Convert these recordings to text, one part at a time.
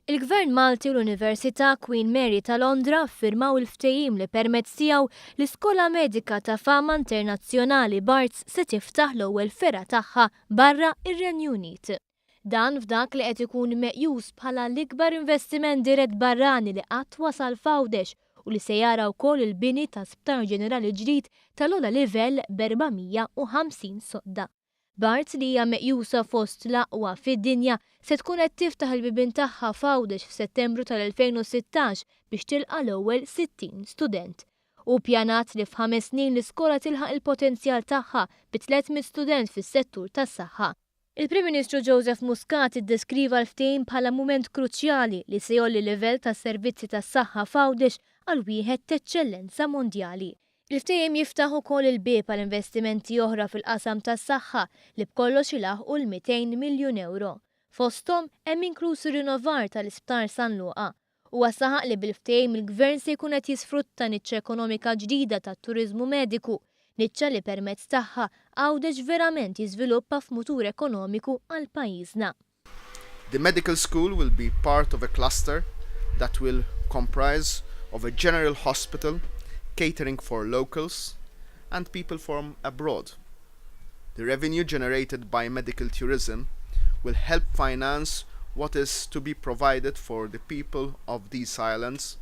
Il-Gvern Malti u l-Università Queen Mary ta' Londra ffirmaw il-ftehim li permezz tiegħu l-Iskola Medika ta' fama internazzjonali Barts se tiftaħ l-ewwel fergħa tagħha barra r-Renju Unit. Dan f'dak li qed ikun meqjus bħala l-ikbar investiment dirett barrani li qatt wasal f'Għawdex u li se jara wkoll il-bini ta' sptar ġenerali ġdid tal-ogħla livell b'450 sodda. Barts, li hija meqjusa fost l-aqwa fid-dinja, se tkun qed tiftaħ il-bibien tagħha f'Għawdex f'Settembru tal-2016 biex tilqa' l-ewwel 60 student. Hu ppjanat li f'ħames snin l-iskola tilħaq il-potenzjal tagħha bi 300 student fis-settur tas-saħħa. Il-Prim Ministru Joseph Muscat iddeskriva l-ftehim bħala mument kruċjali li se jgħolli l-livell tas-servizzi tas-saħħa f'Għawdex għal wieħed t'eċċellenza mondjali. Il-ftehim jiftaħ ukoll il-bieb għal investimenti oħra fil-qasam tas-saħħa li b'kollox ilaħħqu l-200 miljun euro. Fosthom hemm inkluż ir-rinnovar tal-Isptar San Luqa. Huwa saħaq li bil-ftehim il-Gvern se jkun qed jisfrutta niċċa ekonomika ġdida tat-turiżmu mediku, niċċa li permezz tagħha Għawdex verament jiżviluppa f'mutur ekonomiku għal pajjiżna. The medical school will be part of a cluster that will comprise of a general hospital catering for locals and people from abroad. The revenue generated by medical tourism will help finance what is to be provided for the people of these islands,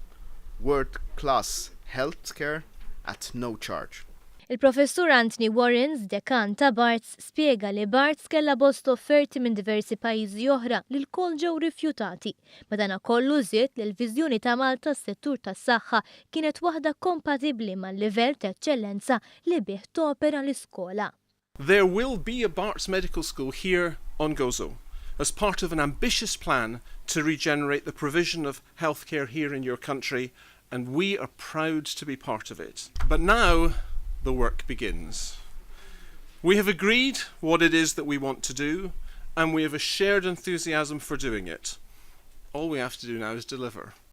world-class healthcare at no charge. Il-Professur Anthony Warrens, dekan ta' Barts, spiega li Barts kella bosta offerti minn diversi pajjiżi oħra li lkoll ġew rifjutati. Madanakollu żied li l-viżjoni ta' Malta fis-settur tas-saħħa kienet waħda kompatibbli mal-livell ta' eċċellenza li bih topera l-iskola. There will be a Barts Medical School here on Gozo as part of an ambitious plan to regenerate the provision of healthcare here in your country, and we are proud to be part of it. But now the work begins. We have agreed what it is that we want to do, and we have a shared enthusiasm for doing it. All we have to do now is deliver.